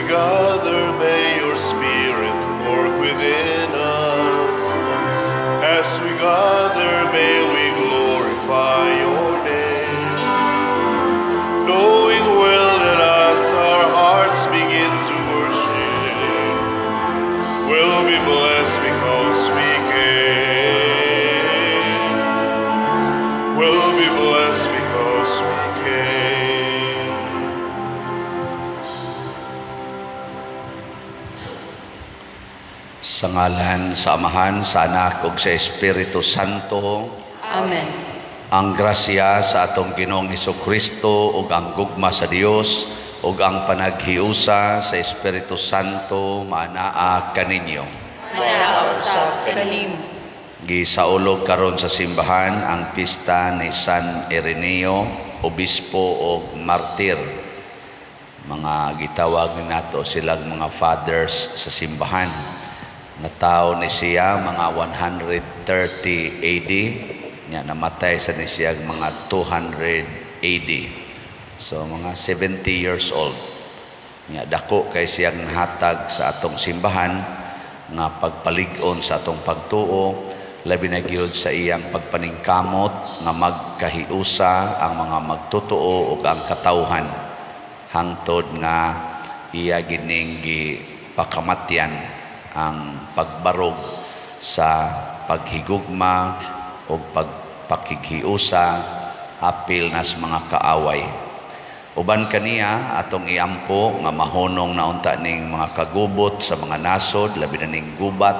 Gather, may your Spirit work within us. As we gather, may we glorify your name. Knowing well that as our hearts begin to worship, we'll be blessed because we came. We'll be blessed because we came. Sa ngalan sa Amahan, sa Anak ug sa Espiritu Santo. Amen. Ang grasya sa atong Ginoong Hesukristo ug ang gugma sa Dios ug ang panaghiusa sa Espiritu Santo maanaa kaninyo. Manaa usab kanimo. Gisaulog karon sa simbahan ang pista ni San Ireneo, obispo ug martir. Mga gitawag ni nato silang mga fathers sa simbahan. Natawo ni siya mga 130 AD, nya namatay sa ni siya mga 200 AD. So mga 70 years old. Nya dako kay siyang hatag sa atong simbahan nga pagpalig-on sa atong pagtuo, labi na gyud sa iyang pagpaningkamot nga magkahiusa ang mga magtotoo ug ang katawhan hangtod nga iya gining gipakamatyan ang pagbarog sa paghigugma ug pagpakighiusa apil nas mga kaaway. Uban kaniya atong iampo nga mahunong na unta ning mga kagubot sa mga nasod, labi na ning gubat,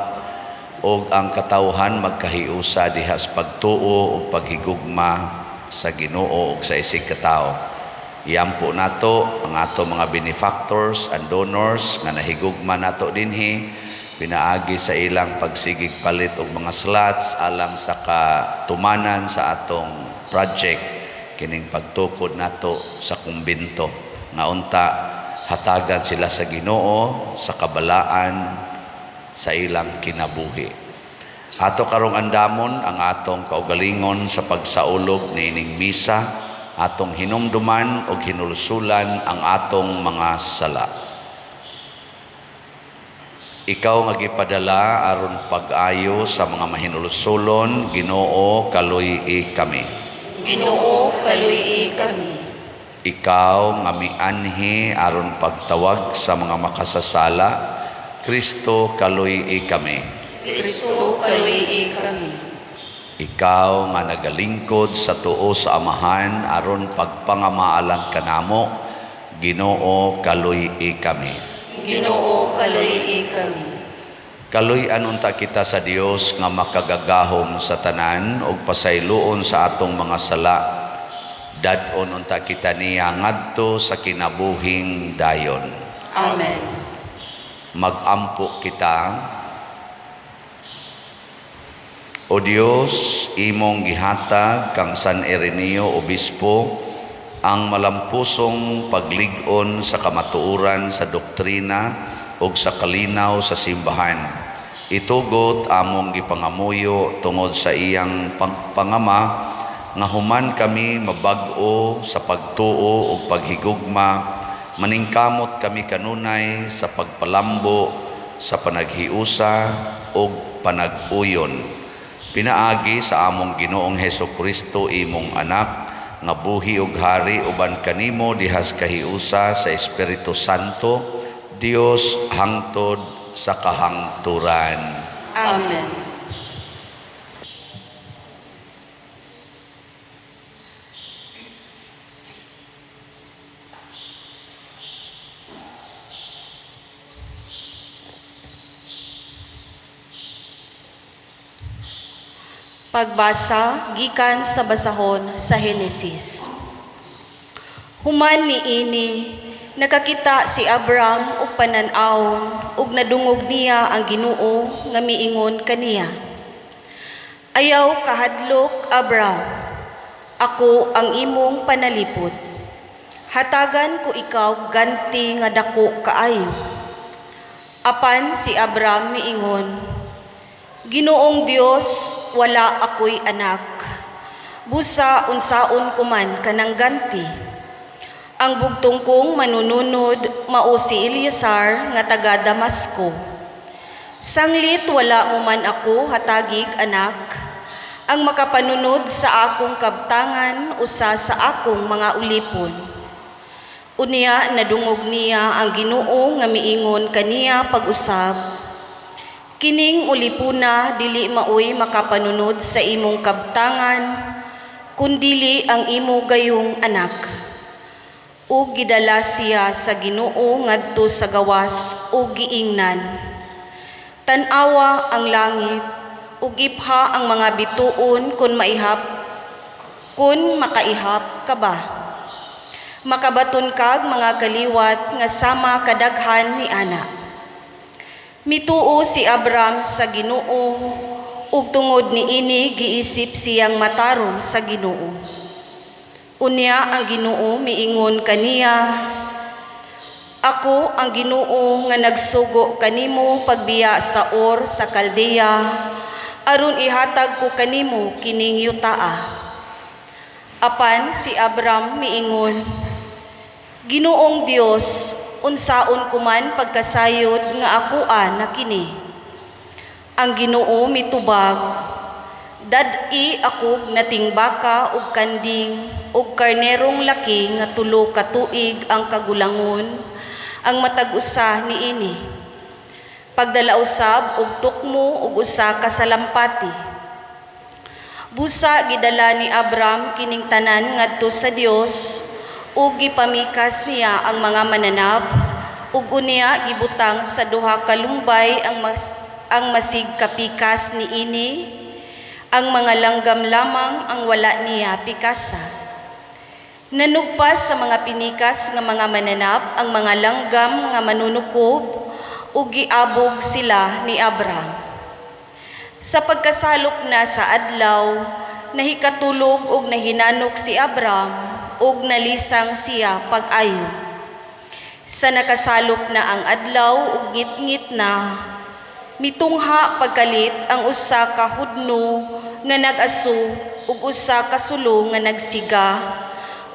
ug ang katawhan magkahiusa diha sa pagtuo ug paghigugma sa Ginoo ug sa isig katawo. Iampo nato ang ato mga benefactors and donors nga nahigugma nato dinhi pinaagi sa ilang pagsigig palit og mga slots alang sa katumanan sa atong project kining pagtukod nato sa kumbento, nga unta hatagan sila sa Ginoo sa kabalaan sa ilang kinabuhi. Ato karong andamon ang atong kaugalingon sa pagsaulog niining misa, atong hinumduman og hinulsulan ang atong mga sala. Ikaw nga gipadala aron pag-ayo sa mga mahinulsulon, Ginoo, kaluy-i kami. Ginoo, kaluy-i kami. Ikaw nga mianhi aron pagtawag sa mga makasasala, Kristo, kaluy-i kami. Kristo, kaluy-i kami. Ikaw nga nagalingkod sa tuo sa Amahan aron pagpangamaalan kanamo, Ginoo, kaluy-i kami. Ginoo, kaluy-i kami. Kaluy-an unta kita sa Dios nga makagagahom sa tanan ug pasayloon sa atong mga sala. Dad-on unta kita niya ngadto sa kinabuhing dayon. Amen. Magampo kita. O Dios, imong gihatag kang San Ireneo Obispo ang malampusong paglig-on sa kamatuoran sa doktrina ug sa kalinaw sa simbahan. Itugot among gipangamuyo tungod sa iyang pangama nga human kami mabag-o sa pagtuo ug paghigugma, maningkamot kami kanunay sa pagpalambo sa panaghiusa ug panag-uyon. Pinaagi sa among Ginoong Hesukristo, imong anak, nga buhi ug hari uban kanimo dihas kahiusa sa Espiritu Santo, Dios hangtod sa kahangturan. Amen. Pagbasa gikan sa basahon sa Henesis. Human niini, nakakita si Abram og panan-awon ug nadungog niya ang Ginoo nga miingon kaniya. Ayaw kahadlok, Abram, ako ang imong panalipod. Hatagan ko ikaw ganti nga dako kaayo. Apan si Abram miingon, Ginoong Dios, wala ako'y anak. Busa unsaon ko man kanang ganti. Ang bugtong kong manununod mao si Eleazar nga taga Damasco. Sanglit wala mo man ako hatagig anak, ang makapanunod sa akong kabtangan usa sa akong mga ulipon. Unya nadungog niya ang Ginoo nga miingon kaniya pag-usab, "Kining ulipuna dili maoy makapanunod sa imong kabtangan, kundili ang imo gayong anak." Ug gidala siya sa Ginoo ngadto sa gawas ug giingnan, "Tan-awa ang langit ug ipha ang mga bituon kun makaihap ka ba. Makabaton kag mga kaliwat nga sama kadaghan ni ana." Mituo si Abram sa Ginoo ug tungod niini giisip siyang matarong sa Ginoo. Unya ang Ginoo miingon kaniya, "Ako ang Ginoo nga nagsugo kanimo pagbiya sa Ur sa Kaldea aron ihatag ko kanimo kining yutaa." Apan si Abram miingon, "Ginoong Dios, unsaon ko man pagkasayod nga akoa na kini?" Ang Ginoo mitubag, "Dad-i akog nating baka ug kanding ug karnerong laki nga 3 ka tuig ang kagulangon ang matag usa niini. Pagdala usab og tukmo ug usa ka salampati." Busa gidala ni Abram kining tanan ngadto sa Dios ug gipamikas niya ang mga mananap ug unya gibutang sa duha ka lumbay ang masig kapikas niini. Ang mga langgam lamang ang wala niya pikasa. Nanugpas sa mga pinikas nga mga mananap ang mga langgam nga manunukob ug giabog sila ni Abram. Sa pagkasalop na sa adlaw, nahikatulog ug nahinanok si Abram ug nalisang siya pag-ayo. Sa nakasalop na ang adlaw ug ngitngit na, mitungha pagkalit ang usa ka hudno nga nag-aso ug usa ka sulo nga nagsiga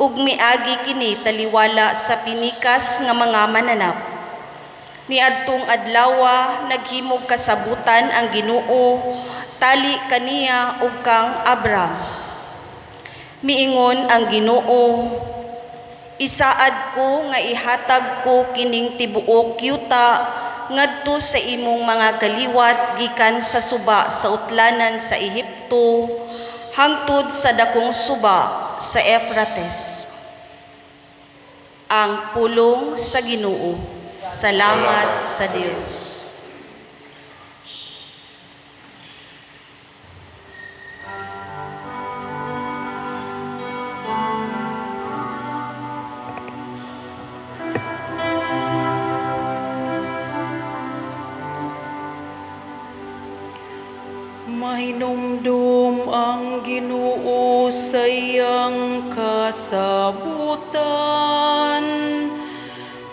ug miagi kini taliwala sa pinikas nga mga mananap. Niadtong adlawa naghimog kasabutan ang Ginoo tali kaniya ug kang Abram. Miingon ang Ginoo, "Isaad ko nga ihatag ko kining tibuok yuta ngadto sa imong mga kaliwat gikan sa suba sa utlanan sa Ehipto hangtod sa dakong suba sa Euphrates." Ang pulong sa Ginoo. Salamat sa Dios. Mahinumdum ang Ginoo sa iyang kasabutan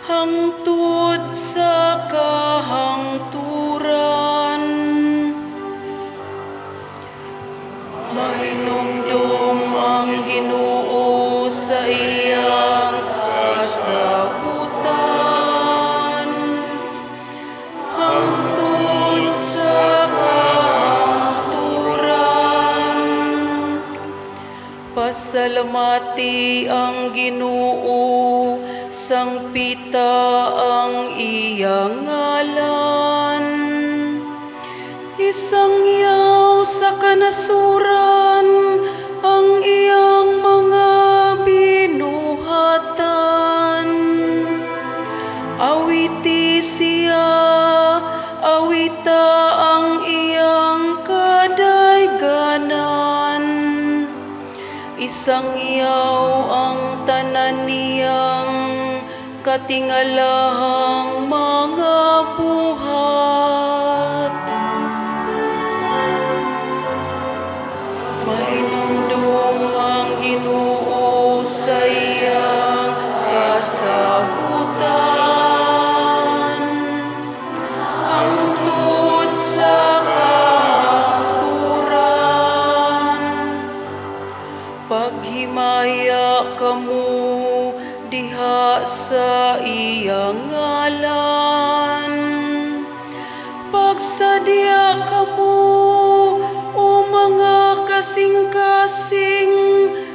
hangtod sa kahangturan. Mahinumdum ang Ginoo sa iyang kasabutan hangtod sa kahangturan. Pasalamati ang Ginoo, sangpita ang iyang ngalan. Isangyaw sa kanasuran ang iyang mga binuhatan. Awiti siya, awita ang iyang kadayganan. Isangyaw ang tanan niyang katingalahang mga buhat. Mahinumdum ang Ginoo sa iyang kasabutan hangtod sa kahangturan. Paghimaya kamo diha Magsadya kamo, o mga kasing-kasing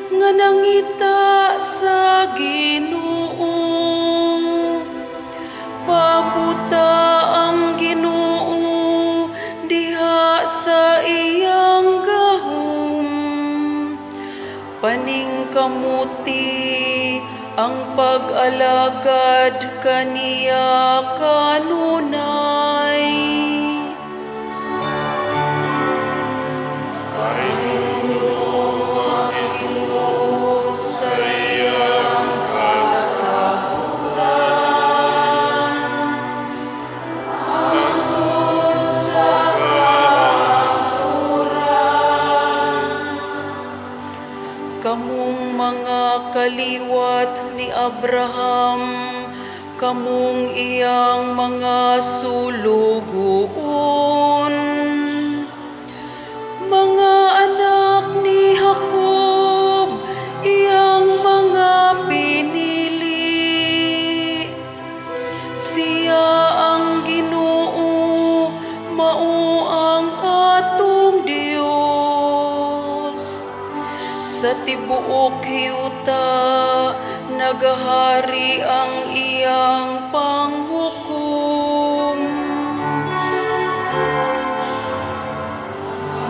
nga nangita sa Ginoo. Pabuta ang Ginoo diha sa iyang gahom. Paningkamuti ang pag-alagad kaniya kanunay. Ginoo sa iyang kasabutan, hangtod sa kahangturan. Kamong mga kaliwat ni Abraham, kamong iyang mga sulugoon, mga anak ni Jacob, iyang mga pinili. Siya ang Ginoo, mao ang atong Dios. Sa tibuok yuta nagahari ang iyang panghukom.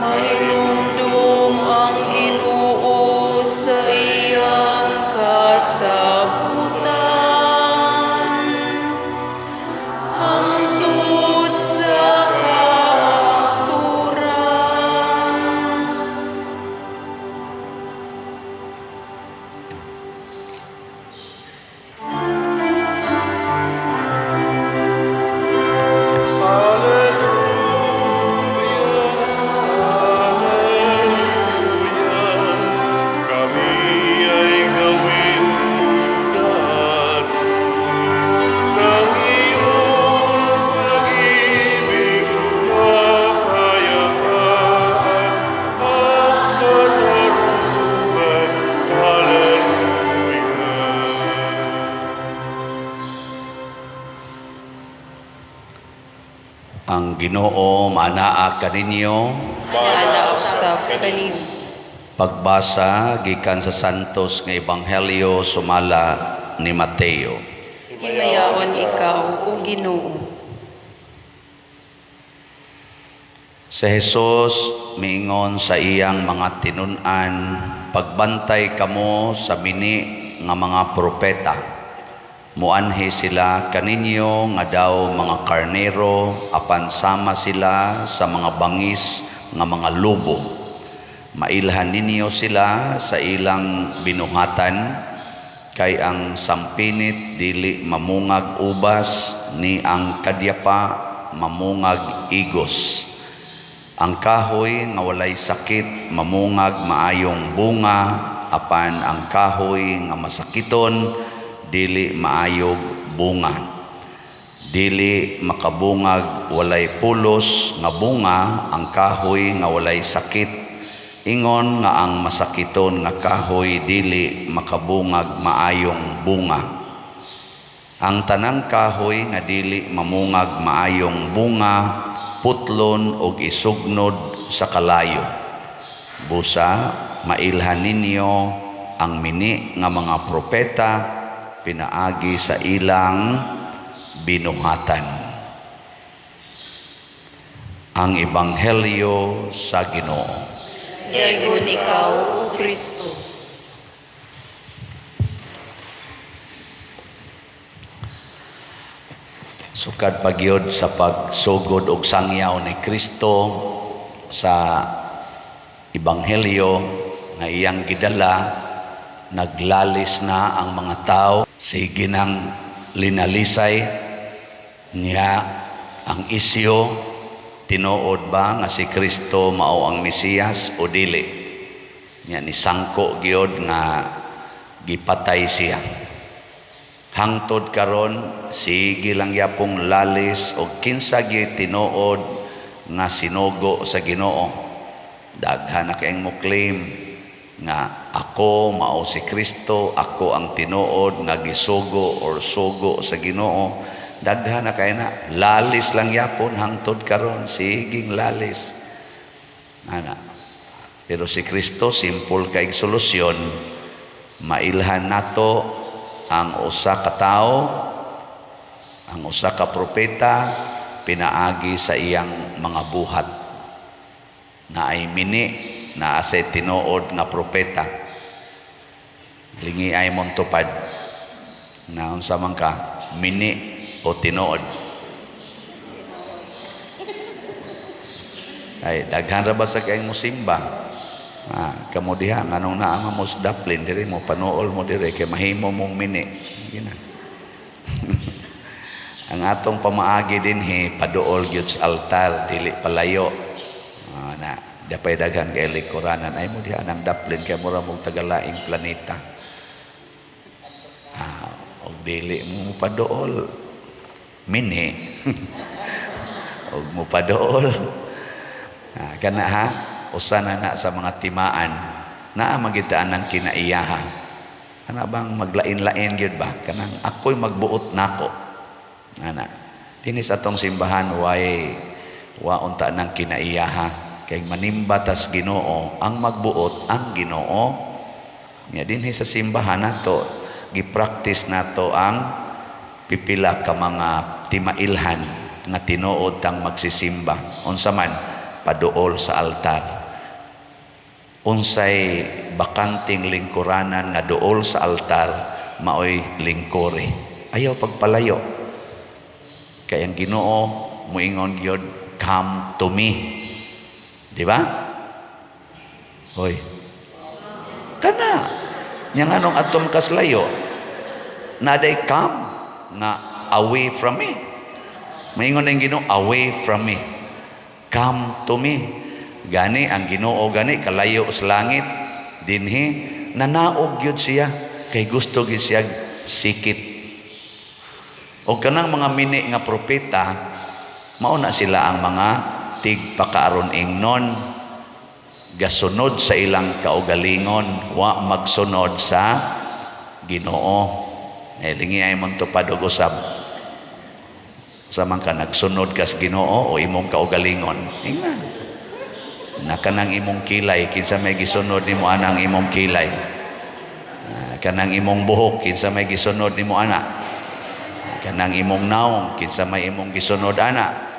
Mahinumdum ang Ginoo sa iyang kasabutan hangtod sa kahangturan. Alleluia, Alleluia, kami ay gawin daan ng iyong pag-ibig, kapayapaan at katarungan. Alleluia. Ang Ginoo maanaa kaninyo. Maanaa usab kanimo. Pagbasa gikan sa Santos nga Ebanghelyo sumala ni Mateo. Himayaon ikaw, o Ginoo. Si Jesus miingon sa iyang mga tinun-an, "Pagbantay kamo sa mini nga mga propeta. Muanhi sila kaninyo nga daw mga karnero, apan sama sila sa mga bangis nga mga lobo. Mailhan ninyo sila sa ilang binuhatan, kay ang sampinit dili mamungag ubas, ni ang kadyapa mamungag igos. Ang kahoy nga walay sakit mamungag maayong bunga, apan ang kahoy nga masakiton dili maayog bunga. Dili makabungag walay pulos nga bunga ang kahoy nga walay sakit, ingon nga ang masakiton nga kahoy dili makabungag maayong bunga. Ang tanang kahoy nga dili mamungag maayong bunga putlon og isugnod sa kalayo. Busa mailhan ninyo ang mini nga mga propeta pinaagi sa ilang binuhatan." Ang Ebanghelyo sa Ginoo. Daygon ikaw, O Kristo. Sukad pagyod sa pagsugod og sangyaw ni Kristo sa Ebanghelyo nga iyang gidala, naglalis na ang mga tao. Sige nang linalisay niya ang isyo, tinuod ba nga si Kristo mao ang Mesiyas o dili? Nya nisangko gyud nga gipatay siya. Hangtod karon sige lang yapong lalis og kinsa gyud tinuod nga sinugo sa Ginoo. Daghan na kayong mo claim nga ako mao si Kristo, ako ang tinuod nga gisugo or sugo sa Ginoo. Daghan na kay na. Lalis lang yapon hangtod karon, siging lalis. Ana. Pero si Kristo simple kay solusyon. Mailhan nato ang usa ka tawo, ang usa ka propeta, pinaagi sa iyang mga buhat. Naay mini, naa say tinuod nga propeta. Lingi ay mong tupad. Na unsa man ka, mini o tinuod? Ay, daghan ra ba sa kayong musimba? Ah, kamo diha nganong naa man mo sa daplin diri mo panuol mo diri kay mahimo mong mini. Gina. Ang atong pamaagi dinhi paduol gyud sa altar, dili palayo. Ah, na dapay daghan kay likuranan ay mo diha nang daplin kay mura mong tagalaing planeta. Ah, og dili mo paduol mini. Og mo paduol. Ah, kana ha, usa na na sa mga timaan naa magitaan ng kinaiyaha. Ana bang maglain-lain gyud ba? Kanang ako'y magbuot nako. Ana, dinhi sa atong simbahan way wa unta ng kinaiyaha kay manimba tas Ginoo, ang magbuot ang Ginoo. Nya dinhi sa simbahan nato gi-practice nato ang pipila ka mga timailhan nga tinuod tang magsisimba. Unsa man paduol sa altar. Unsay bakanting lingkuranan nga duol sa altar maoy lingkuri. Ayaw pagpalayo. Kay ang Ginoo moingon gyud, come to me. Di ba? Hoy. Kana nya nganong atom kaslayo naday come nga away from me. Maingon ang Ginoo, away from me. Come to me. Gani ang Ginoo gani kalayo sa langit dinhi nanaog gyud siya kay gusto gyud siya sikit. O kanang mga mini nga propeta mao na sila ang mga tigpakaaron ingnon, gasunod sa ilang kaugalingon, wa magsunod sa Ginoo. Eh, lingi ay mong tupad og usab. Sa man ka nagsunod kas Ginoo o imong kaugalingon. Ingna. Na kanang imong kilay, kinsa may gisunod nimo anang imong kilay. Kanang imong buhok, kinsa may gisunod nimo ana. Kanang imong naong, kinsa may imong gisunod ana.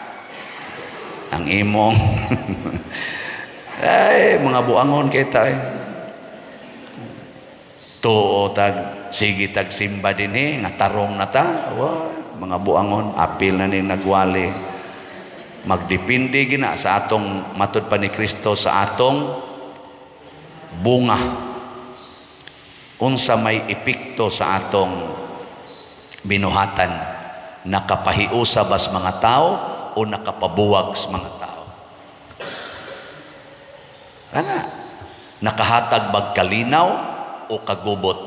Ang imong ay mga buangon kita eh. Tuo tag sige tag simba dinhi nga tarong na ta. Wa, mga buangon apil na ning nagwali. Magdepende gina sa atong matud pa ni Kristo sa atong bunga. Unsa may epekto sa atong binuhatan, nakapahiusa bas mga tao o nakapabuwag sa mga tao? Ana, nakahatag bag kalinaw o kagubot?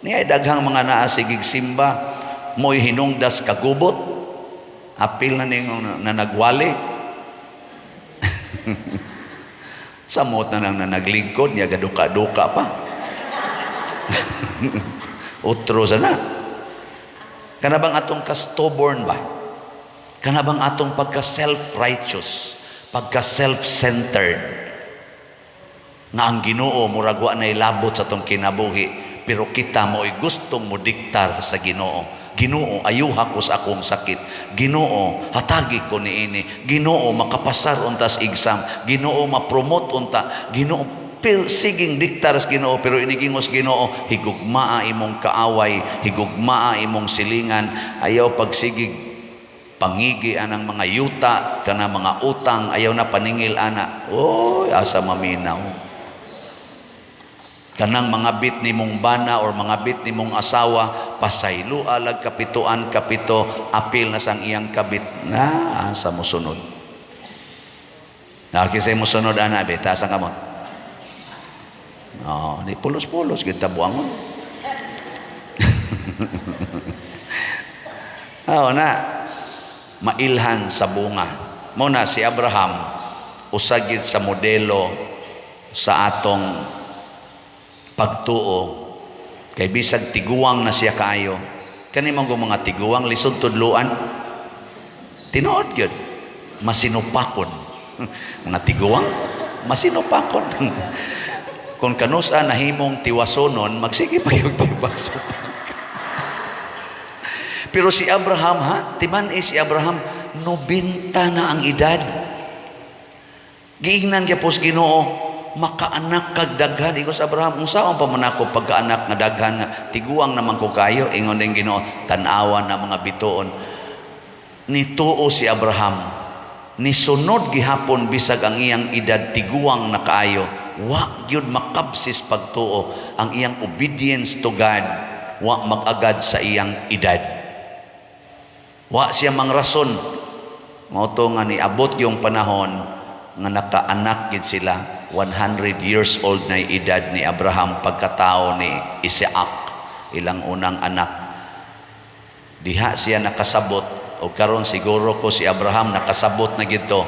Niya daghang mga naa sigig simba mo'y hinungdas kagubot. Apil na ning na nagwali. Samot na nang nanaglingkod niya gaduka-duka pa. Utro sana. Kana bang atong ka-stubborn ba? Kana bang atong pagka self-righteous, pagka self-centered? Nga ang Ginoo murag wa nay labot sa atong kinabuhi, pero kita mo'y gustong modiktar sa Ginoo. Ginoo, ayuha ko sa akong sakit. Ginoo, hatagi ko niini. Ginoo, makapasar untas exam. Ginoo, ma-promote unta. Ginoo, pero siging diktar sa Ginoo, pero inigingos Ginoo, higugmaa imong kaaway, higugmaa imong silingan. Ayaw pagsigig pangigi anang mga yuta, kana mga utang, ayaw na paningil ana. Oy, asa maminaw. Kanang mga bit ni mong bana or mga bit ni mong asawa, pasaylo alag kapituan kapito, apil na sang iyang kabit. Na, asa mo sunod. Nakisay mo sunod ana, be, taas ang kamot. Oh, di pulos-pulos kita buangon. Oh, na mailhan sa bunga. Mo na si Abraham usagid sa modelo sa atong pagtuo kay bisag tiguang na siya kaayo, Kani man mga tiguang, lisod tudluan. Tinuod gyud. Masinupakon. Mga tiguang, masinupakon. Kung kanusa nahimong tiwasonon, magsige pa yung tibasupak. Pero si Abraham ha, timan si Abraham, 90 na ang edad. Giingnan gyapon sa Ginoo, "Makaanak kag daghan." Ingon sa Abraham, "Unsaon pa man ako pagkaanak nga daghan nga tiguang naman ko kayo?" Ingon din Ginoo, "Tan-awan na mga bituon." Nituo si Abraham. Nisunod gihapon bisag ang iyang edad tiguang na kaayo. Wa gyud makabsis pagtuo. Ang iyang obedience to God wa mag-agad sa iyang edad. Wa siya mangrason. Mao to nga niabot yung panahon nga nakaanak gid sila. 100 years old na edad ni Abraham pagkatao ni Isaac, ilang unang anak. Diha siya nakasabot o karon siguro ko si Abraham nakasabot na gito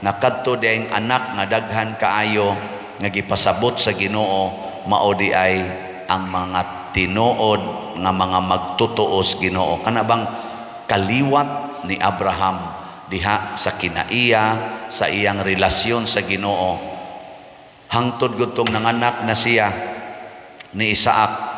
nga kadto diayng anak nga daghan kaayo nga gipasabot sa Ginoo, mao di ay ang mga tinuod nga mga magtutuos Ginoo, kana bang kaliwat ni Abraham diha sa kinaiya sa iyang relasyon sa Ginoo, hangtod gutong nanganak na siya ni Isaac.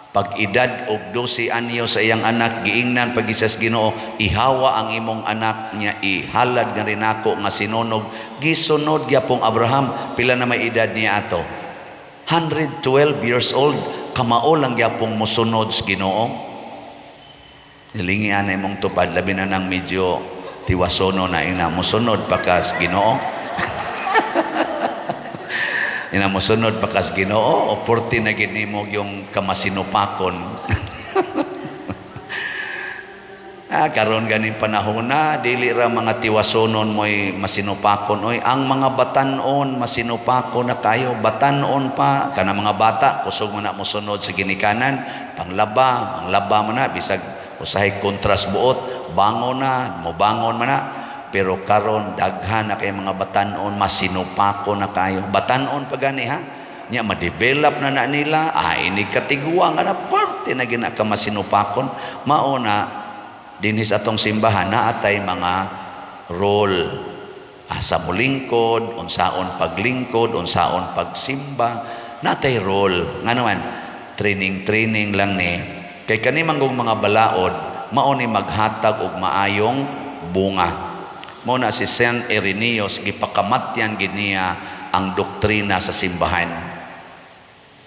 Pag edad og 12 anyo sa iyang anak, giingnan pag sa Ginoo, "Ihawa ang imong anak niya, ihalad nga rinako nga sinunog." Gisunod gyapong Abraham. Pila na may edad niya ato? 112 years old. Kamao lang gyapong mosunod sa Ginoo. Hilingi ana imong tupad, labi na nang medyo tiwasono na ina, mosunod pa ka sa Ginoo? Ina, mosunod pa kas Ginoo o purti na gid nimo yung kamasinupakon? Ah, karon ganing panahon na dili ra mga tiwasonon mo'y masinupakon oy. Ang mga batan-on, masinupakon na kayo. Batan-on pa kana mga bata, kusog mo na mosunod sa ginikanan, panglaba, manglaba man na bisag usahay kontras buot, bangon na, mobangon man na. Pero karon daghan na kay mga batan-on, masinupako na kayo. Batan-on pa gani ha. Nya ma-develop na na nila, ah, ini katiguang nga na parte na gina ka masinupakon. Mao na dinhi sa atong simbahan naatay mga role. Asa molingkod, unsaon paglingkod, unsaon pagsimba, natay role. Nga naman, training-training lang ni. Kay kani manggong mga balaod, mao ni maghatag og maayong bunga. Mao na si Saint Irenaeus, gipakamatyan gid niya ang doktrina sa simbahan.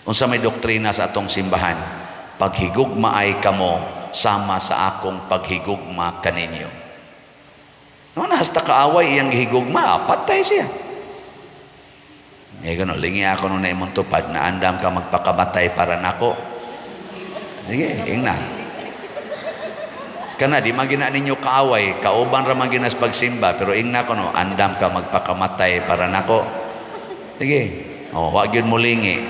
Unsa may doktrina sa atong simbahan? "Paghigugmaay kamo sama sa akong paghigugma kaninyo." No, na hasta kaaway iyang gihigugma, patay siya. Eh, gano, lingi ako nung na imong tupad, na andam ka magpakamatay para nako. Sige, ingna. Kana, di man gina ninyo kaaway, kauban ra man ginas pagsimba, pero ingna ko no, andam ka magpakamatay para nako. Sige. Oh, wa gyud mo lingi.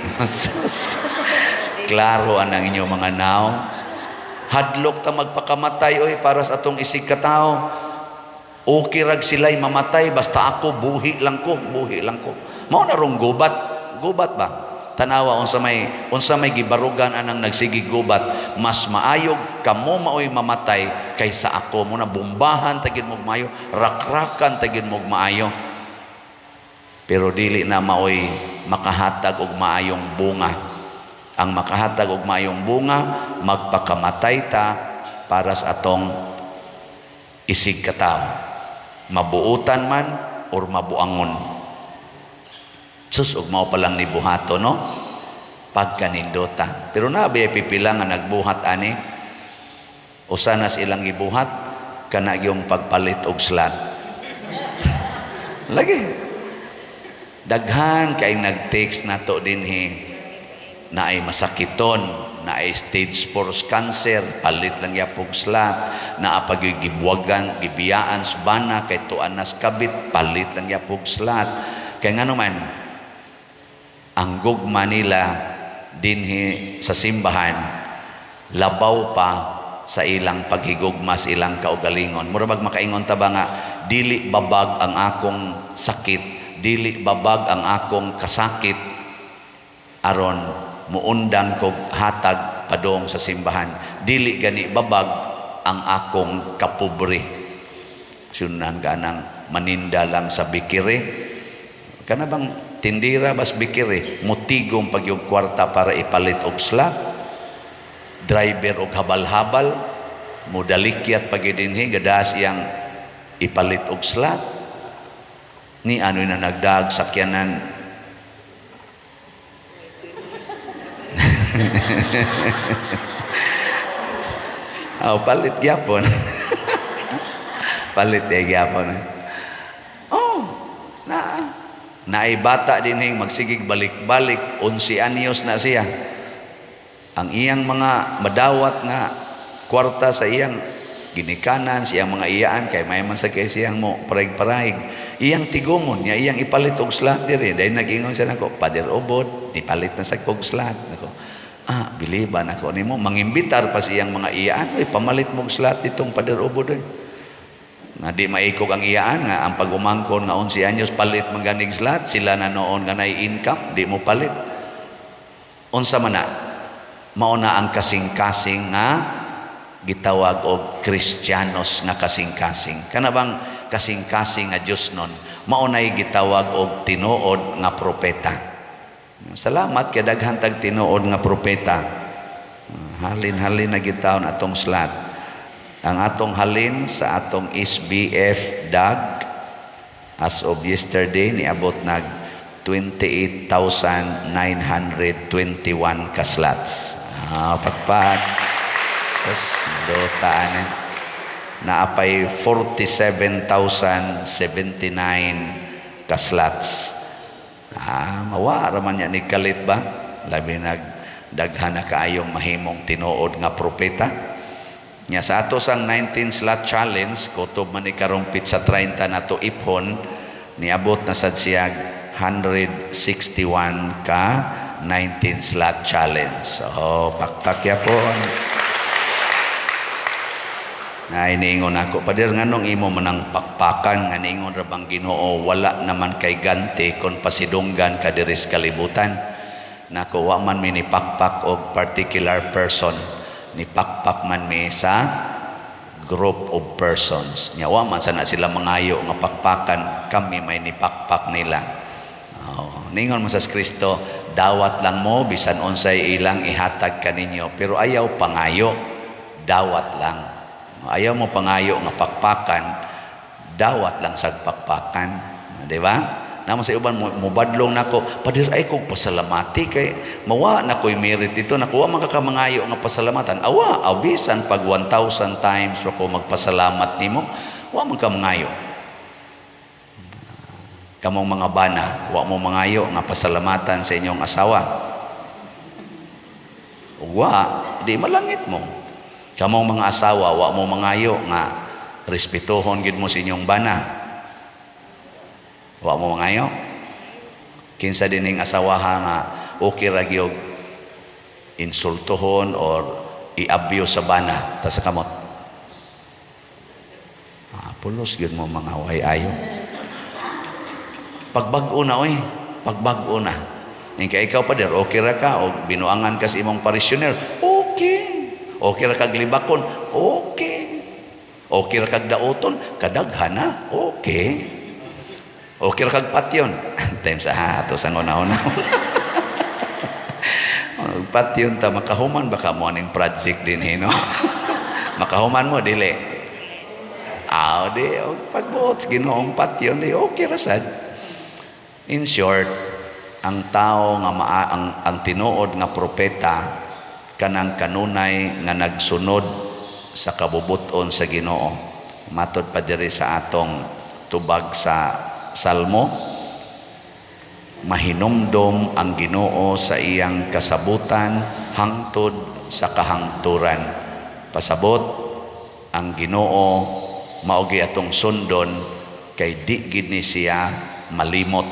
Klaro ang inyong mga naw. Hadlok ta magpakamatay oy para sa atong isig katao. Okay rag sila'y mamatay basta ako buhi lang ko, buhi lang ko. Mao na rong gubat, gubat ba? Tanawa unsa may gibarugan anang nagsigig gubat, mas maayog kamo maoy mamatay kaysa ako. Muna bombahan tagid mo maayo, rakrakan tagid mo maayo. Pero dili na maoy makahatag og maayong bunga. Ang makahatag og maayong bunga, magpakamatay ta para sa atong isig katao. Mabuutan man or mabuangon. Sus, ug mao pa lang ni buhato, no? Pagkanindota. Pero na pipila nga nagbuhat ani. Usa na ilang gibuhat kana yung pagpalit og slot. Lagi. Daghan kay nag-text nato dinhi na ay masakiton, na ay stage 4 cancer, palit lang yapog slot, na pag gibuwagan, gibiyaan sa bana, kay tuan nas kabit, palit lang yapog slot. Kaya nga naman, ang gugma nila dinhi sa simbahan, labaw pa sa ilang paghigugma sa ilang kaugalingon. Mura bag makaingon ta ba nga, dili babag ang akong sakit, dili babag ang akong kasakit, aron muundang kog hatag padung sa simbahan. Dili gani babag ang akong kapobre. Sunan ka nang maninda lang sa bakery. Kana bang tindira bas bakery, mutigom pag yung kwarta para ipalit og slot. Driver og habal-habal, mudalikyat pag dinhi gadas iyang ipalit og slot. Ni ano na nagdag sakyanan. Oh, palit gyapon. Palit eh gyapon. Oh, na naay bata dinhing magsigig balik-balik, 11 anyos na siya. Ang iyang mga madawat nga kwarta sa iyang ginikanan, siyang mga iyaan kay may man sa kay siyang mo paraig-paraig. Iyang tigumon niya iyang ipalit og slot diri. Dahil nag-ingon siya nako, "Pader Obod, nipalit na sa kog slot." Nako. Ah, biliban ako nimo mangimbitar pa sa iyang mga iyaan, "Uy, pamalit mong slot ditong Pader Obod oy." Nga di maikog ang iyaan nga ang pag-umangkon nga 11 anyos palit man ganig slot, sila na noon nga nay income, di mo palit. Unsa man na? Mao na ang kasing-kasing nga gitawag og Kristiyanos nga kasing-kasing. Kana bang kasing-kasing nga Dios nun, mao nay gitawag og tinuod nga propeta. Salamat kay daghan tag tinuod nga propeta. Halin-halin na gitawon atong slot. Ang atong halin sa atong SBF DAG as of yesterday niabot nag 28,921 ka slots. Ah, pakpak. Sas dota eh. Naapay 47,079 ka slots. Ah, mawa raman niya ni kalit ba? Labi nag daghan na kaayong mahimong tinuod nga propeta. Nya sa ato sang 19 slot challenge, kutob man ni karong sa 30 na to iphon, niabot na sad siyag 161 ka 19 slot challenge. So, pakpak yapon. Na iniingon ako, "Pader, nganong imo manang pakpakan nga niingon ra bang Ginoo wala naman kay ganti kon pasidunggan ka diri sa kalibutan?" Nako, wa man mi ni pakpak og particular person, ni pakpak man mi sa group of persons. Nya wa man sana sila mangayo nga pakpakan, kami may nipakpak nila. Oh, ningon man sa Kristo, dawat lang mo bisan unsay ilang ihatag kaninyo, pero ayaw pangayo, dawat lang. Ayaw mo pangayo nga pakpakan, dawat lang sa pakpakan, di ba? Naman sa uban mubadlong nako, "Pader, ay kong pasalamati kay mawa na ko'y merit dito." Nakuha man ka kamangayo nga pasalamatan. Awa, abisan pag 1,000 times ako magpasalamat nimo, wa man ka mangayo. Kamong mga bana, wa mo mangayo nga pasalamatan sa inyong asawa. Wa, di malangit mo. Kamong mga asawa, wa mo mangayo nga respetuhon gid mo sa inyong bana. Wa mo mangayo. Kinsa dining asawaha nga okay ra gyud insultuhon or i-abuse sa bana, ta sa kamot? Ah, pulos gyud mo mga way ayo. Pagbag-o na oy, pagbag-o na. Kay ikaw pa der, okay ra ka og binuangan ka sa imong parishioner, okay. Okay ra kag libakon, okay. Okay ra kag dauton, kadaghan na, okay. Okay ra kag patyon. Time sa ha, ato sa una-una. Patyon ta makahuman baka mo aning project din no? Makahuman mo dili. Ah, di og pagbuot sa Ginoong patyon di okay ra sad. In short, ang tao nga ang tinuod nga propeta kanang kanunay nga nagsunod sa kabubuton sa Ginoo. Matod pa diri sa atong tubag sa Salmo, mahinumdom ang Ginoo sa iyang kasabutan hangtod sa kahangturan. Pasabot, ang Ginoo mao gi atong sundon kay di gid ni siya malimot.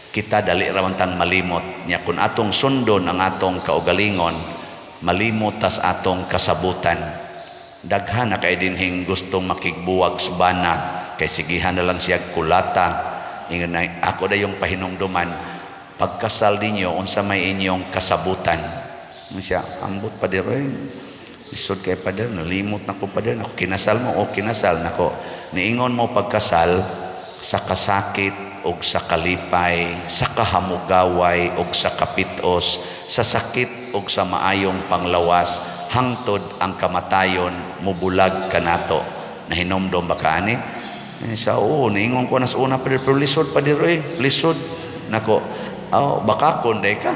Kita dali ra man tang malimot. Nya kun atong sundon ang atong kaugalingon, malimot tas atong kasabutan. Daghan na kay dinhing gustong makigbuwag sa bana kay sigihan na lang siya kulata. Ingon na ako dayong pahinumduman, pagkasal ninyo unsa may inyong kasabutan. Siya, ambot, Pader, eh. Lisod kay, Pader, nalimot na ko, Pader. Nako, kinasal mo o kinasal nako. Niingon mo pagkasal sa kasakit og sa kalipay, sa kahamugaway og sa kapitos, sa sakit og sa maayong panglawas, hangtod ang kamatayon mubulag kanato. Nahinomdom ba ka ani? Eh, sa oo, niingon ko na sa una, pero lisod, Pader, eh, lisod. Nako, oh, baka kunday ka.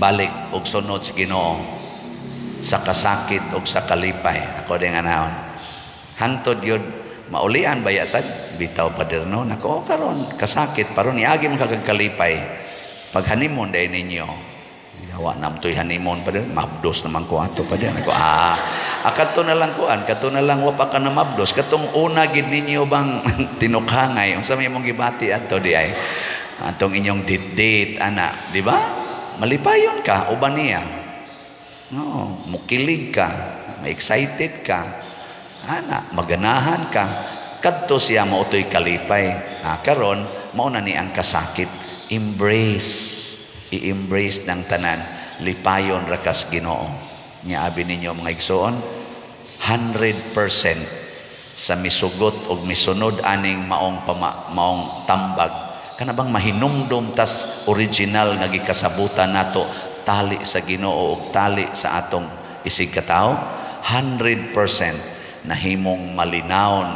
Balik og sunod sa Ginoo sa kasakit og sa kalipay. Ako din anahon. Hangtod yun, maulian ba sad? Bitaw, Pader, no? Nako, oh, karon kasakit, paron iagi man kag kalipay. Pag honeymoon dahil ninyo, gawa nam to'y honeymoon, Pader, mabdos naman ko ato, Pader. Nako, ah, kadto na lang kuan, kadto na lang wa pa ka na mabdos, katong una gid ninyo bang tinukhangay, unsa may imong gibati ato di ay? Atong inyong date-date, ana, di ba? Malipayon ka, uban niya. No, mukilig ka, ma-excited ka, ana, maganahan ka. Kadto siya mao to'y kalipay. Ah, karon mao na ni ang kasakit. Embrace, i-embrace ng tanan. Lipayon ra kas Ginoo. Nya abi ninyo, mga igsoon, 100% sa misugot og misunod aning maong tambag, kana bang mahinumdom tas original nga gikasabutan nato, tali sa Ginoo ug tali sa atong isig katawo, 100% nahimong malinawon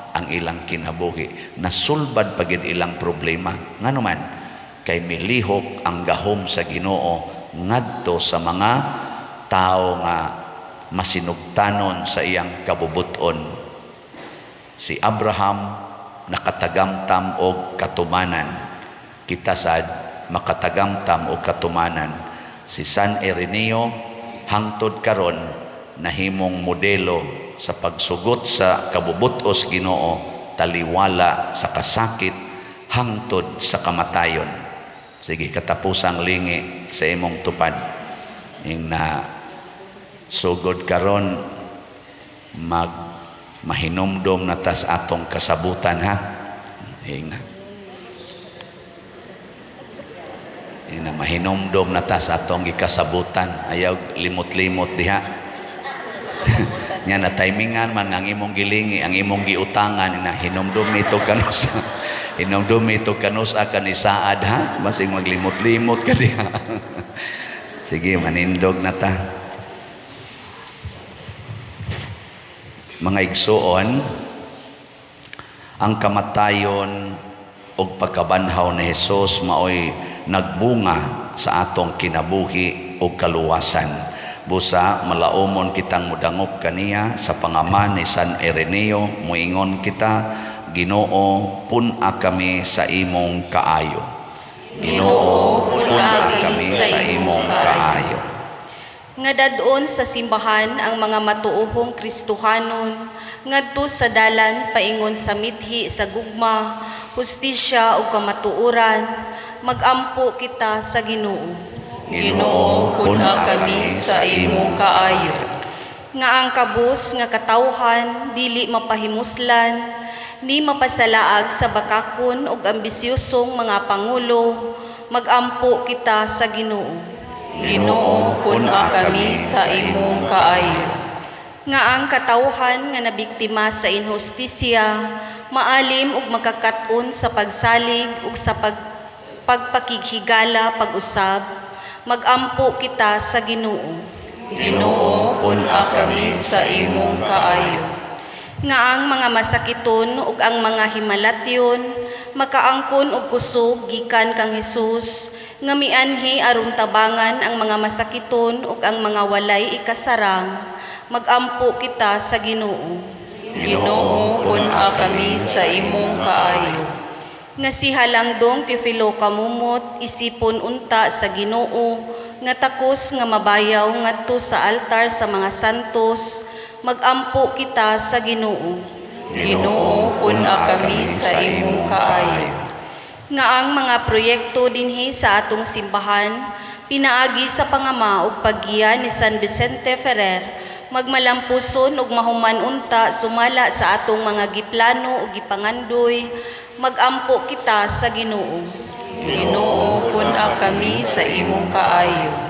ang ilang kinabuhi, nasulbad pagid ilang problema. Ngano man? Kay milihok ang gahom sa Ginoo ngadto sa mga tao nga masinugtanon sa iyang kabubuton. Si Abraham nakatagamtam og katumanan. Kita sad makatagamtam og katumanan. Si San Ireneo hangtod karon nahimong modelo sa pagsugot sa kabubutos Ginoo, taliwala sa kasakit hangtod sa kamatayon. Sige, katapusang lingi sa imong tupad. Ing na sugod karon, mag mahinumdom na tas atong kasabutan, ha. Ing na mahinumdom na tas atong gikasabutan. Ayaw limot-limot diha. Nya na timingan man ang imong gilingi, ang imong giutangan na hinumdum ito kanus. Hinumdum ito kanus akan isaad, ha. Basig maglimot-limot ka diha. Sige, manindog na ta. Mga igsuon, ang kamatayon ug pagkabanhaw ni Hesus maoy nagbunga sa atong kinabuhi ug kaluwasan. Busa malaumon kitang mudangop kaniya sa pangaman ni San Ireneo, muingon kita, Ginoo, pun-a kami sa imong kaayo. Ginoo, pun-a kami sa imong kaayo. Nga dad-on sa simbahan ang mga matuohong Kristohanon ngadto sa dalan paingon sa mithi sa gugma, hustisya ug kamatuoran, magampo kita sa Ginoo. Ginoo, pun-a kami sa imong kaayo. Nga ang kabus nga katawhan dili mapahimuslan ni mapasalaag sa bakakon ug ambisyosong mga pangulo, magampo kita sa Ginoo. Ginoo, pun-a kami sa imong kaayo. Nga ang katawhan nga nabiktima sa inhustisya maalim ug makakaton sa pagsalig ug sa pagpakighigala pag-usab, magampo kita sa Ginoo. Ginoo, pun-a kami sa imong kaayo. Nga ang mga masakiton ug ang mga himalatyon makaangkon og kusog gikan kang Hesus nga mianhi aron tabangan ang mga masakiton ug ang mga walay ikasarang, magampo kita sa Ginoo. Ginoo, pun-a kami sa imong kaayo. Nga si Halangdong Teofilo Camomot isipon unta sa Ginoo nga takos nga mabayaw ngadto sa altar sa mga santos, magampo kita sa Ginoo. Ginoo, pun-a kami sa imong kaayo. Nga ang mga proyekto dinhi sa atong simbahan pinaagi sa pangama ug paggiya ni San Vicente Ferrer magmalampuson ug mahuman unta sumala sa atong mga giplano ug gipangandoy, magampo kita sa Ginoo. Ginoo, pun-a kami sa imong kaayo.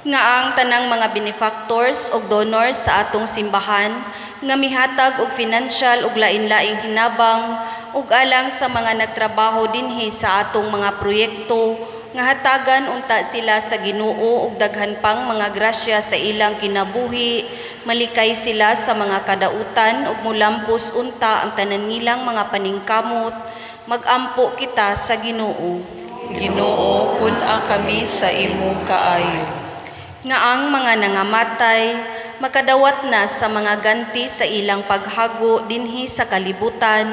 Nga ang tanang mga benefactors ug donors sa atong simbahan nga mihatag og financial ug lain-laing hinabang ug alang sa mga nagtrabaho dinhi sa atong mga proyekto, nga hatagan unta sila sa Ginoo og daghan pang mga grasya sa ilang kinabuhi, malikay sila sa mga kadautan ug mulampos unta ang tanan nilang mga paningkamot. Magampo kita sa Ginoo. Ginoo, pun-a kami sa imong kaayo. Nga ang mga nangamatay makadawat na sa mga ganti sa ilang paghago dinhi sa kalibutan.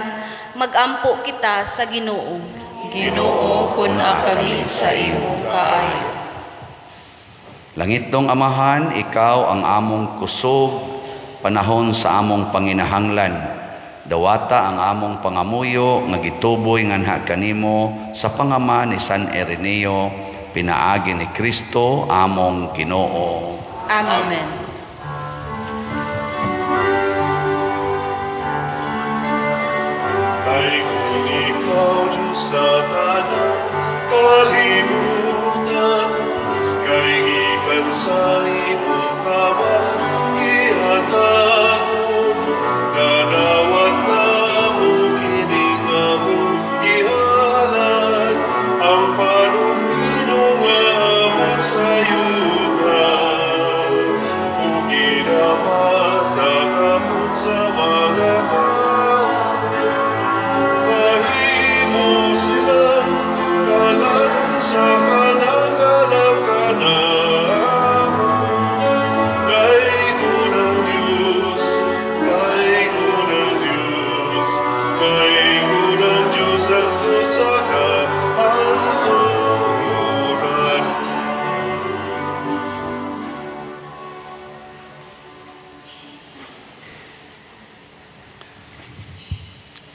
Magampo kita sa Ginoo. Ginoo, pun-a kami sa imong kaayo. Langitnong Amahan, ikaw ang among kusog panahon sa among panginahanglan. Dawata ang among pangamuyo nga gituboy nganha kanimo sa pangama ni San Ireneo, pinaagi ni Kristo among Ginoo. Amen. Amen. Daygon ikaw, Diyos, sa tanang kalibutan, kay gikan sa imong kamang gihatagon, nadawat namo kining among gihalad, ang panumdum nga abot sa yuta, ug gidama sa kamot sa mga tao. Mahimo silang kalanon sa kanang kanamo. Daygon ang Diyos, daygon ang Diyos, daygon ang Diyos hangtod sa kahangturan.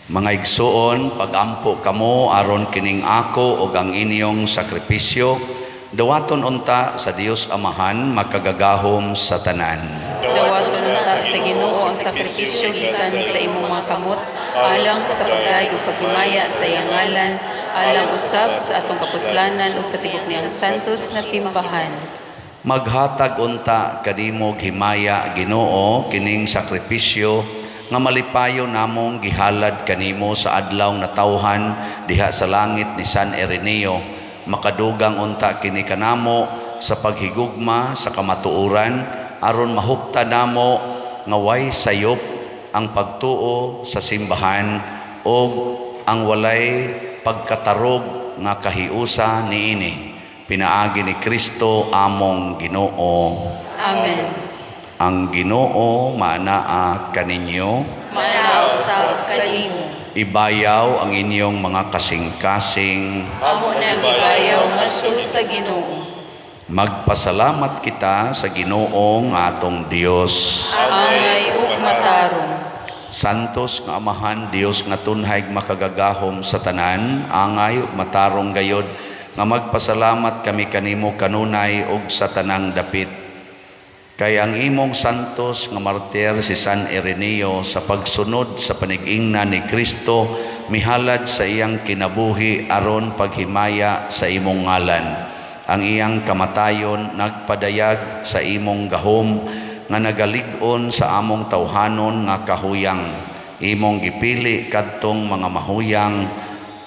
Mga igsuon, pagampo kamo aron kining ako ug ang inyong sakripisyo dawaton unta sa Dios Amahan makagagahom sa tanan. Dawaton unta sa Ginoo ang sakripisyo gikan sa imong mga kamot, alang sa pagdayeg ug paghimaya sa iyang ngalan, alang usab sa atong kapuslanan ug sa tibuok niyang santos nga simbahan. Maghatag unta kanimo himaya, Ginoo, kining sakripisyo nga malipayon namong gihalad kanimo sa adlaw natawhan diha sa langit ni San Ireneo. Makadugang unta kini kanamo sa paghigugma sa kamatuoran aron mahupta namo nga way sayop ang pagtuo sa simbahan og ang walay pagkatarog nga kahiusa niini, pinaagi ni Kristo among Ginoo. Amen. Ang Ginoo maanaa kaninyo. Maanaa usab kanimo. Ibayaw ang inyong mga kasing-kasing. Amo nang ibayaw ngadto sa Ginoo. Magpasalamat kita sa Ginoong atong Dios. Angay ug matarong. Santos nga Amahan, Dios nga tunhay makagagahom sa tanan, angay ug matarong gayod nga magpasalamat kami kanimo kanunay ug sa tanang dapit. Kay ang imong santos nga martir si San Ireneo sa pagsunod sa panigingna ni Kristo mihalad sa iyang kinabuhi aron paghimaya sa imong ngalan. Ang iyang kamatayon nagpadayag sa imong gahom nga nagalig-on sa among tawhanon nga kahuyang. Imong gipili kadtong mga mahuyang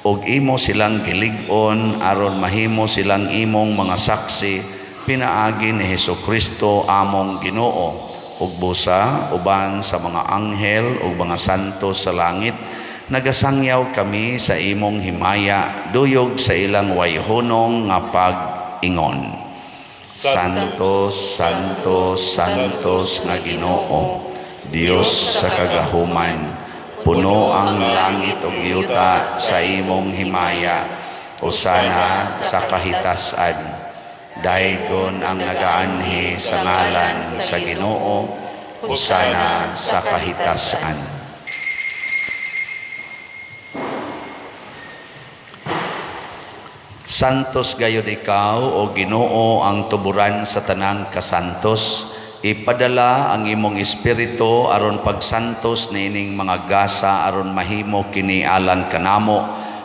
ug imo silang gilig-on aron mahimo silang imong mga saksi pinaagi ni Hesukristo among Ginoo. Ug busa uban sa mga anghel ug mga santo sa langit nagasangyaw kami sa imong himaya duyog sa ilang wayhunong nga pag-ingon. Santo, Santo, Santos nga Ginoo, Dios sa kagahuman, puno ang langit ug yuta sa imong himaya. Hosana sa kahitasan. Daygon ang nagaanhi sa ngalan sa Ginoo. Hosana sa kahitasan. Santos gayud ikaw, o Ginoo, ang tuburan sa tanang kasantos. Ipadala ang imong espiritu aron pagsantos niining mga gasa aron mahimo kini alang kanamo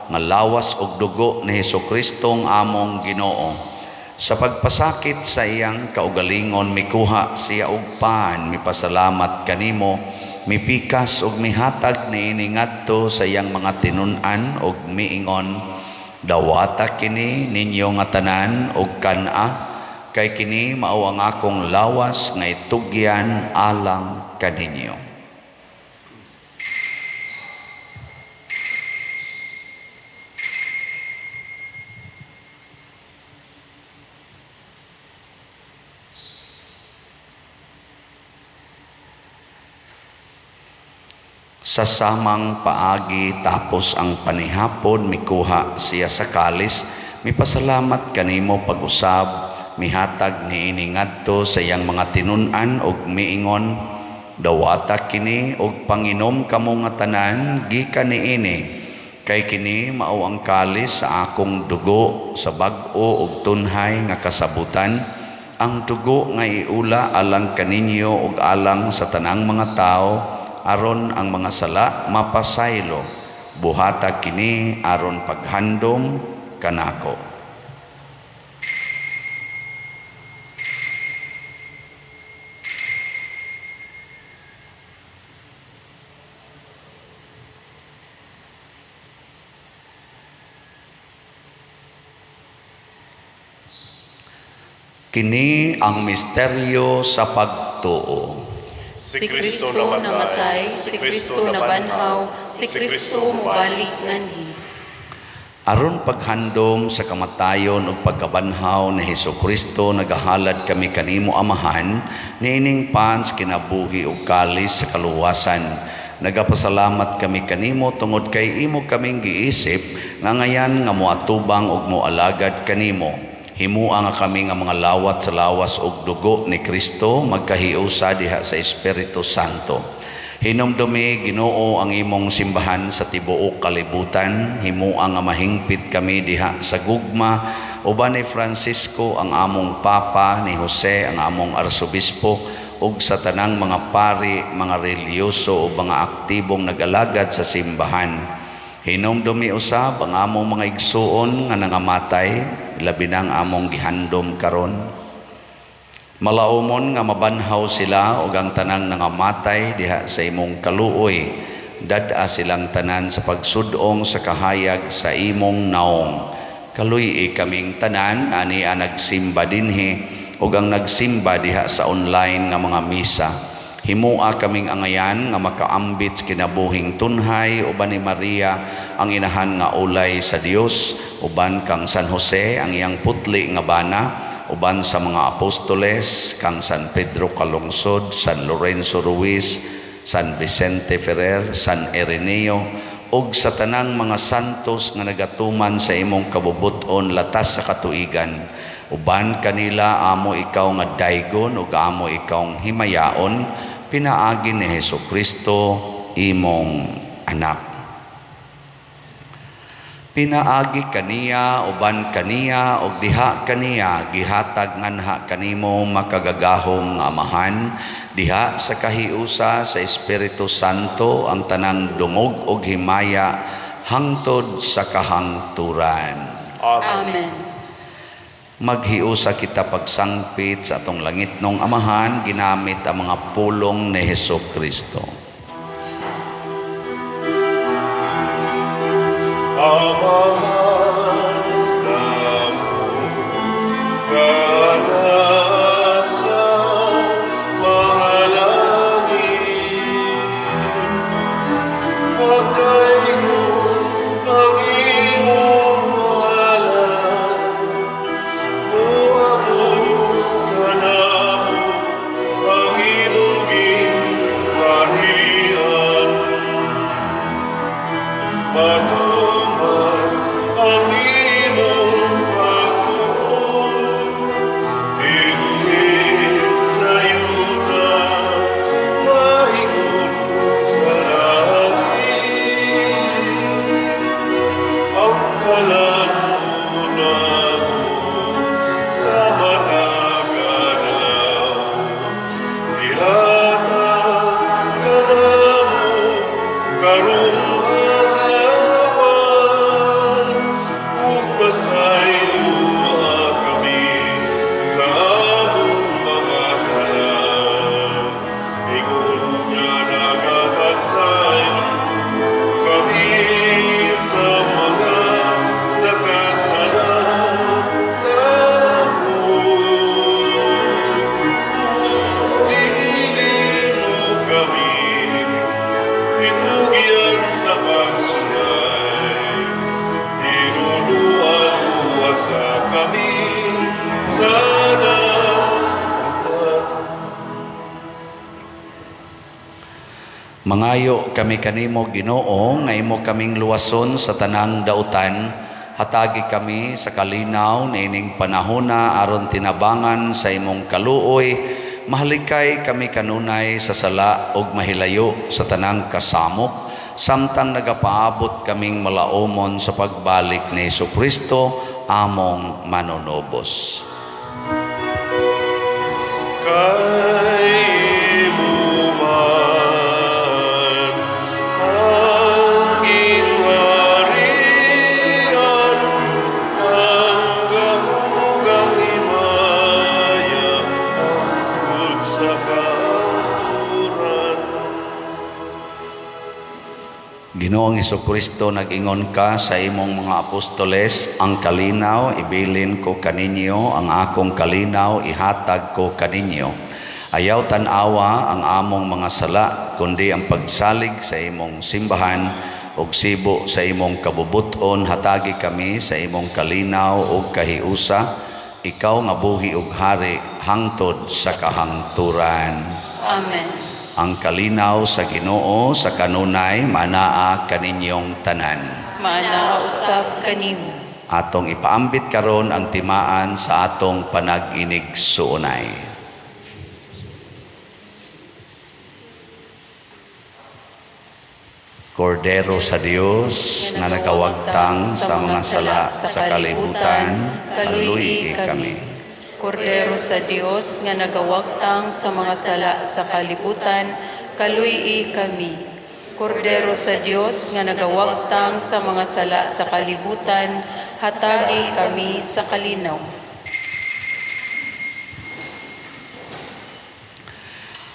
nga lawas ug dugo ni Hesukristong among Ginoo. Sa pagpasakit sa iyang kaugalingon, mikuha siya og pan, mipasalamat kanimo, mipikas og mihatag niini ngadto sa iyang mga tinun-an og miingon, "Dawata kini ninyo nga tanan og kan-a, kay kini mao ang akong lawas nga itugyan alang kaninyo." Sa samang paagi, tapos ang panihapon, mikuha siya sa kalis, mipasalamat kanimo pag-usab, mihatag niini ngadto sa iyang mga tinun-an og miingon, "Dawata kini og panginom kamo nga tanan gikan niini, kay kini mao ang kalis sa akong dugo sa bag-o og tunhay nga kasabutan, ang dugo nga iula alang kaninyo ug alang sa tanang mga tawo aron ang mga sala mapasaylo. Buhata kini aron paghandom kanako." Kini ang misteryo sa pagtuo. Si Kristo namatay, si Kristo nabanhaw, si Kristo mobalik nganhi. Aron paghandom sa kamatayon ug pagkabanhaw ni Hesukristo, nagahalad kami kanimo, Amahan, niining pan sa kinabuhi ug kalis sa kaluwasan. Nagapasalamat kami kanimo tungod kay imo kaming giisip nga ngayan nga moatubang ug moalagad kanimo. Himua nga kami nga mga lawat sa lawas ug dugo ni Kristo magkahiusa diha sa Espiritu Santo. Hinumdumi, Ginoo, ang imong simbahan sa tibuok kalibutan. Himua nga mahingpit kami diha sa gugma uban ni Francisco ang among Papa, ni Jose ang among Arsobispo, ug sa tanang mga pari, mga relihiyoso ug mga aktibong nag-alagad sa simbahan. Hinumdumi usab ang among mga igsuon nga nangamatay, labi na ang among gihandom karon. Malaumon nga mabanhaw sila ug ang tanang nangamatay diha sa imong kaluoy. Dad-a silang tanan sa pagsudong sa kahayag sa imong naong. Kaluy-i kaming tanan ani ang nagsimba dinhi ug ang nagsimba diha sa online nga mga misa. Himua kaming angayan nga makaambit sa kinabuhing tunhay uban ni Maria ang inahan nga ulay sa Dios, uban kang San Jose ang iyang putli nga bana, uban sa mga apostoles kang San Pedro Calungsod, San Lorenzo Ruiz, San Vicente Ferrer, San Ireneo, ug sa tanang mga santos nga nagatuman sa imong kabubut-on latas sa katuigan. Uban kanila amo ikaw nga daygon ug amo ikaw himayaon, pinaagi ni Hesukristo imong anak. Pinaagi kaniya, uban kaniya, ug diha kaniya, gihatag nganha kanimo makagagahom nga Amahan, diha sa kahiusa sa Espiritu Santo ang tanang dungog ug himaya hangtod sa kahangturan. Amen. Amen. Maghiusa kita pagsangpit sa atong langitnong Amahan ginamit ang mga pulong ni Hesukristo. Amahan namo nga naa sa mga langit, pagdaygon ang imong ngalan, moabot kanamo ang imong gingharian. Matuman ang imong pagbuot dinhi sa yuta maingon sa langit. Ang kalan-on namo sa matag adlaw, ihatag kanamo karong adlaw, ug pasayloa kami. Mangayo kami kanimo, Ginoo, nga imo kaming luwason sa tanang dautan. Hatagi kami sa kalinaw niining panahona aron tinabangan sa imong kaluoy. Mahalikay kami kanunay sa sala ug mahilayo sa tanang kasamok samtang nagapaabot kaming malaumon sa pagbalik ni Hesukristo among manunubos. Kay imo man ang gingharian, ang gahom ug ang himaya, hangtod sa kahangturan. Ginoong Hesukristo, nag-ingon ka sa imong mga apostoles, "Ang kalinaw ibilin ko kaninyo, ang akong kalinaw ihatag ko kaninyo." Ayaw tan-awa ang among mga sala, kundi ang pagsalig sa imong simbahan ug sibo sa imong kabubut-on, hatagi kami sa imong kalinaw ug kahiusa, ikaw nga buhi ug hari hangtod sa kahangturan. Amen. Ang kalinaw sa Ginoo sa kanunay manaa kaninyong tanan. Maanaa usab kanimo. Atong ipaambit karon ang timaan sa atong panag-inigsuonay. Kordero sa Dios nga nagawagtang sa mga sala sa kalibutan, kaluy kami. Kordero sa Dios nga nagawagtang sa mga sala sa kalibutan, kaluy kami. Kordero sa Dios nga nagawagtang sa mga sala sa kalibutan, hatagi kami sa kalinaw.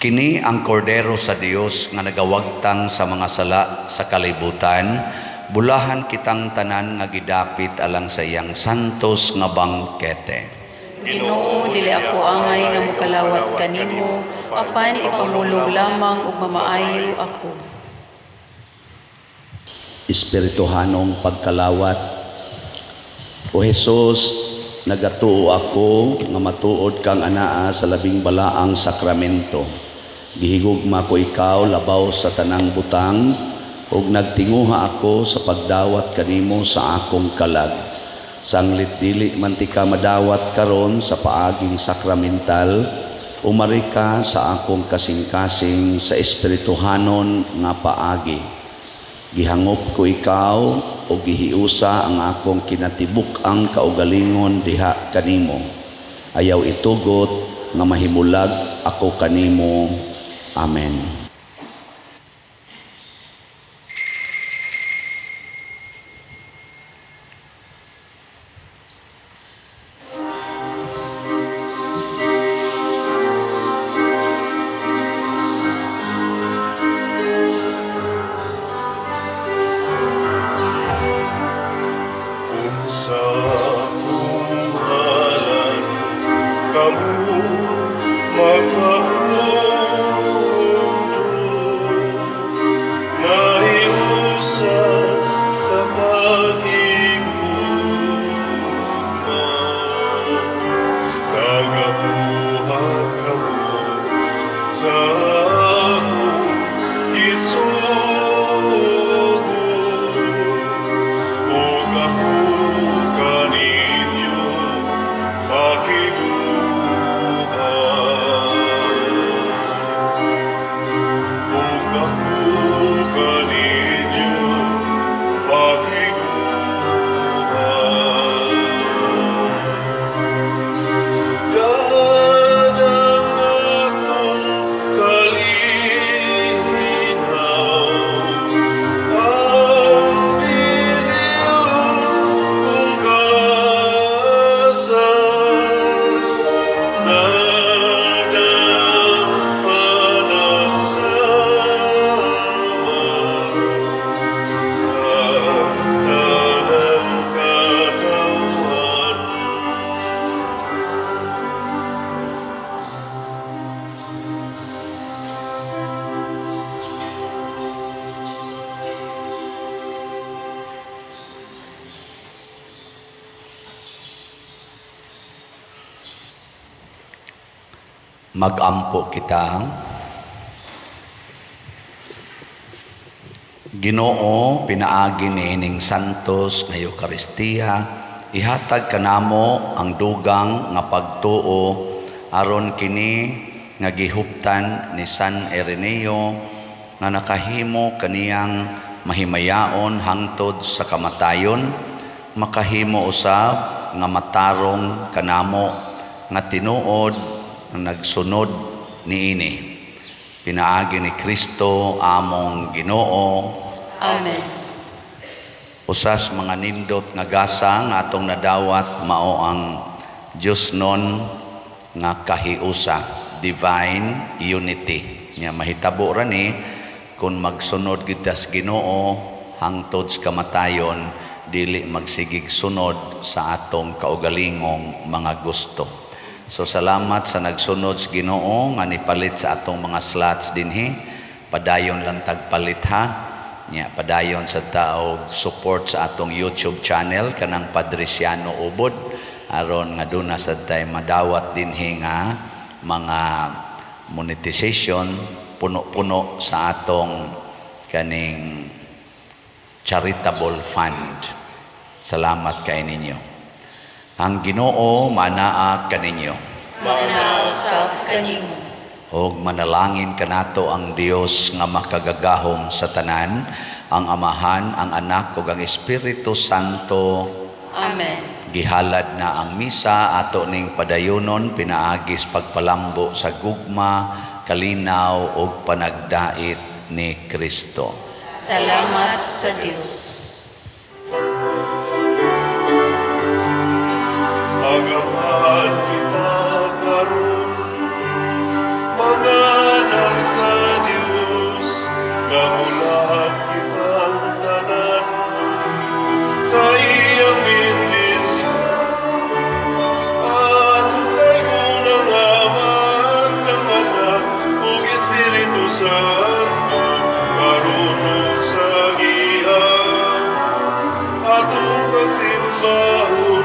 Kini ang kordero sa Dios nga nagawagtang sa mga sala sa kalibutan, bulahan kitang tanan nga gidapit alang sa iyang santos nga bangkete. Ginoo, dili ako angay nga mokalawat kanimo, apan ipamulong lamang ug mamaayo ako. Espirituhanong pagkalawat. O Hesus, nagatuo ako nga matuod kang anaa sa labing balaang sakramento. Gihigugma ko ikaw labaw sa tanang butang ug nagtinguha ako sa pagdawat kanimo sa akong kalag. Sanglit dili man tika madawat karon sa paaging sakramental, umari ka sa akong kasing-kasing sa espirituhanon nga paagi. Gihangop ko ikaw o gihiusa ang akong kinatibuk-ang kaugalingon diha kanimo. Ayaw itugot nga mahimulag ako kanimo. Amen. Kung sa akong ngalan kamo makaunto, nahiusa sa paghigugma, nagabuhat kamo sa akong gisugo, ug ako kaninyo pakiguban. Ug ako kaninyo pakiguban. Dadang akong kalinaw, ang binilon kong gasa, dadang panagsama sa tanang katawhan. Magampo kita. Ginoo, pinaagi niining santos nga Eukaristiya, ihatag kanamo ang dugang nga pagtuo aron kini nga gihuptan ni San Ireneo nga nakahimo kaniyang mahimayaon hangtod sa kamatayon, makahimo usab nga matarong kanamo nga tinuod nga nagsunod niini. Pinaagi ni Kristo among Ginoo. Amen. Usas mga nindot nga gasa nga atong nadawat mao ang Diyos non nga kahiusa, divine unity. Nya mahitabo ra ni kung magsunod kita sa Ginoo hangtod sa kamatayon, dili magsigig sunod sa atong kaugalingong mga gusto. So salamat sa nagsunod sa Ginoo nga nipalit sa atong mga slots dinhi. Padayon lang tagpalit ha. Nya padayon sa taog support sa atong YouTube channel kanang Padriciano Ubod aron nga duna sad tay madawat dinhi nga mga monetization, puno-puno sa atong kaning charitable fund. Salamat kay ninyo. Ang Ginoo manaa kaninyo. Maanaa usab kanimo. Og manalangin kanato ang Dios nga makagagahom sa tanan, ang Amahan, ang Anak ug ang Espiritu Santo. Amen. Gihalad na ang misa, ato ning padayunon pinaagis pagpalambo sa gugma, kalinaw ug panagdait ni Kristo. Salamat sa Dios. Agaman kita karon, mga anak sa Dios, nabulahan kitang tanan sa iyang bendisyon. Atong daygon ang Amahan, ang Anak, ug Espiritu Santo, karon ug sa gihapon. Atong pasimbahon.